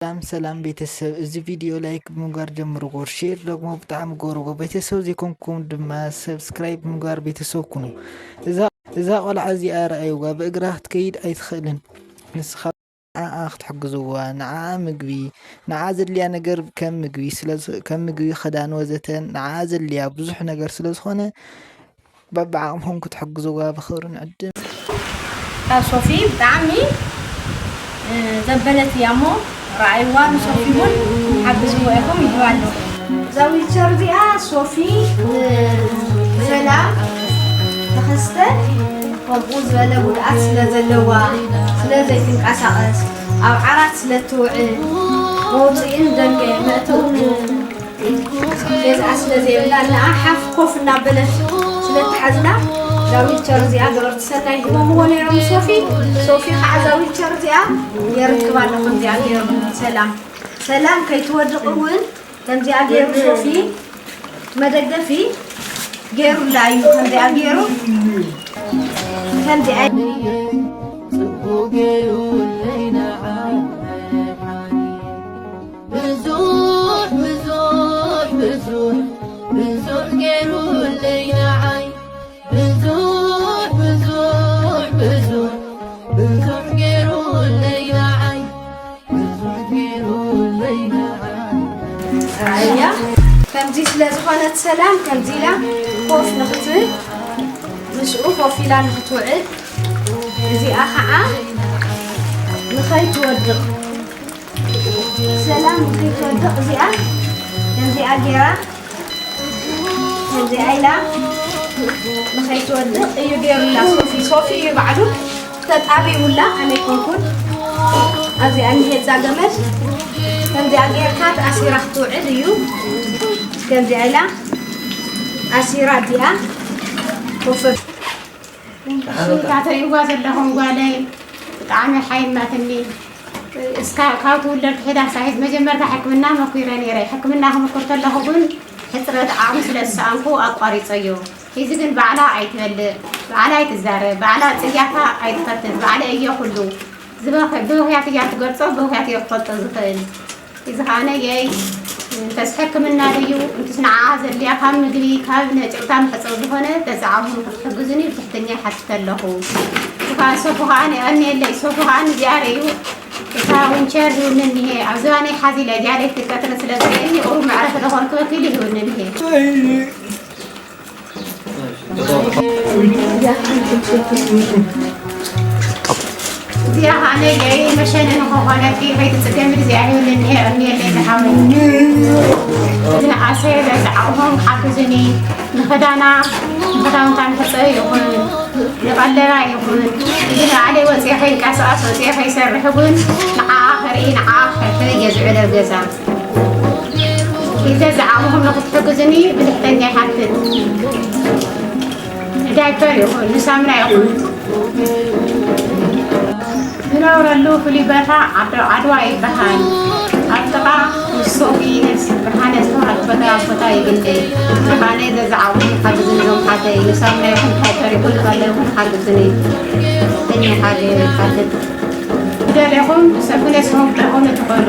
ሰላም ሰላም ቤተሰብ፣ እዚ ቪድዮ ላይክ ብምግባር ጀምርዎ፣ ሼር ደግሞ ብጣዕሚ ገርዎ፣ ቤተሰብ ዘይኮንኩም ድማ ሰብስክራይብ ብምግባር ቤተሰብ ኩኑ። እዛ እዛ ቆልዓ እዚኣ ረኣይዋ፣ ብእግራ ክትከይድ ኣይትኽእልን። ንስኻ ንዓኣ ክትሕግዝዋ፣ ንዓኣ ምግቢ፣ ንዓኣ ዘድልያ ነገር ከም ምግቢ ስለ ዝ- ከም ምግቢ፣ ክዳን ወዘተ ንዓኣ ዘድልያ ብዙሕ ነገር ስለ ዝኾነ በብዓቕምኹም ክትሕግዝዋ ብኽብሪ ንዕድም። ካብ ሶፊ ብጣዕሚ ዘበለት እያ እሞ ረኣይዋ፣ ንሶፊ እውን ሓግዝዎ ኢኹም ይህባ ኣለኹ። እዛ ዊልቸር እዚኣ ሶፊ ንሰላም ተኸስተ ከምኡ ዝበለ ጉድኣት ስለ ዘለዋ፣ ስለ ዘይትንቀሳቐስ፣ ኣብ ዓራት ስለ ትውዕል፣ መውፅኢን ደገ መእተውን ገዝኣ ስለ ዘይብላ፣ ንኣ ሓፍ ኮፍ እናበለት ስለ ትሓዝና፣ እዛ ዊልቸር እዚኣ ገበርቲ ሰናይ ሂቦምዎ ነይሮም ሶፊ። ሶፊ ከዓ እዛ ዊልቸር እዚኣ የርክባ ኣሎ። ከምዚኣ ገይሩ ሰላም ሰላም ከይትወድቕ እውን ከምዚኣ ገይሩ ሶፊ መደገፊ ገይሩላ እዩ። ከምዚኣ ገይሩ ከምዚኣ ጽቡቕ ገይሩ ለይና ብዙሕ ብዙሕ ብዙሕ ብዙሕ ገይሩ ለይና ብዙሕ ብዙሕ ብዙሕ ብዙሕ ገይሩ ለይና ብዙሕ ገይሩ ለይና እያ። ከምዚ ስለ ዝኾነት ሰላም ከምዚ ኢላ ኮፍ ንኽትብል ምስኡ ኮፍ ኢላ ንኽትውዕል እዚኣ ከዓ ንኸይትወድቕ ሰላም ንኸይትወድቕ እዚኣ ከምዚኣ ገይራ ከምዚኣ ኢላ ንኸይትወድቕ እዩ ገይሩላ። ሶፊ ሶፊ እዩ ባዕሉ ተጣቢቡላ፣ ኣነ ኣይኮንኩን። ኣብዚኣ እኒሄ እዛ ገመድ ከምዚኣ ገይርካ ተኣሲራ ክትውዕል እዩ። ከምዚኣ ኢላ ኣሲራ እዚኣ ኮፍ እታ ትርእይዋ ዘለኹም ጓለይ ብጣዕሚ ሓይማትኒ። እስካ ካብ ትውለድ ክሒዳ ሳሒዝ መጀመርታ ሕክምና መኩረ ነይረ። ሕክምና ክምኩር ከለኹ ግን ሕፅረት ዓቕሚ ስለ ዝሰኣንኩ ኣቋሪፀዮ። ሕዚ ግን ባዕላ ኣይትበልዕ፣ ባዕላ ኣይትዛረብ፣ ባዕላ ፅያፋ ኣይትኸትት፣ ባዕለ እየ ኩሉ። ዝበኸ-፣ ብብኽያት እያ ትገልፆ፣ ብብኽያት እየ ክፈልጦ ዝኽእል። እዚ ኸኣ ነየይ፣ እንተስ ሕክምና ድዩ፣ እንተስ ንዓኣ ዘድልያ ካብ ምግቢ፣ ካብ ነጭብጣ መሕጸቢ ዝኾነ ተዛዓብኹም ክትሕግዙኒ ብትሕትና ይሓትት ኣለኹ። እኳ ሶፉ ኸኣ የቐንየለይ፣ ሶፉ ኸኣ ንዚኣ ርእዩ፣ እታ ዊንቸር ይውንን እኒሄ፣ ኣብ ዝባነይ ሓዚ ኢለ ዲያሌክት ቀትሪ ስለ ዝርእየኒ፣ ቁሩብ መዕረፊ ዶ ክረክበኪ ኢሉ ይውንን እኒሄ። እዚኣ ኸኣ ነየይ መሸነኒ ክኾነኪ ከይትጽገሚ፣ እዚኣ ይብለኒ፣ የቐንየለይ ዝሓወይ። ንኣሰይ በዚ ዓቕሞም ሓግዙኒ፣ ንኽዳና፣ ንኽዳውንታ መሕጸቢ ይኹን፣ ንቐለባ ይኹን፣ እዚ ንባዕለይ ወጽየ ከይንቀሳቐስ፣ ወጽየ ከይሰርሕ እውን ንዓኣ ክርኢ፣ ንዓኣ ክሕብሕብ እየ ዝውዕል ኣብ ገዛ። ኢዘ ዝዓቕምኹም ንኽትሕግዙኒ ብትሕትና ይሓትት። ንዳይፐር ይኹን ንሳሙና ይኹን ዝነብረሉ ፍሉይ ቦታ ዓዶ ዓድዋ ይበሃል። ኣብ ጥቓ ምስ ሶፊ ነብሲ ብርሃነ ዝተባህለ ቦታ ቦታ ይግለይ። ኣነ ዘዝዓቕሙ ሓግዝኒ ዞም ሓተይ ንሳሙና ይኹን ዳይፐር ይኹን ንቐለ ይኹን ሓግዝኒ። ትሕትና ይሓትት። ክደለኹም ሰብነ ስሆም ክትረኽቡኒ ትኽእሉ።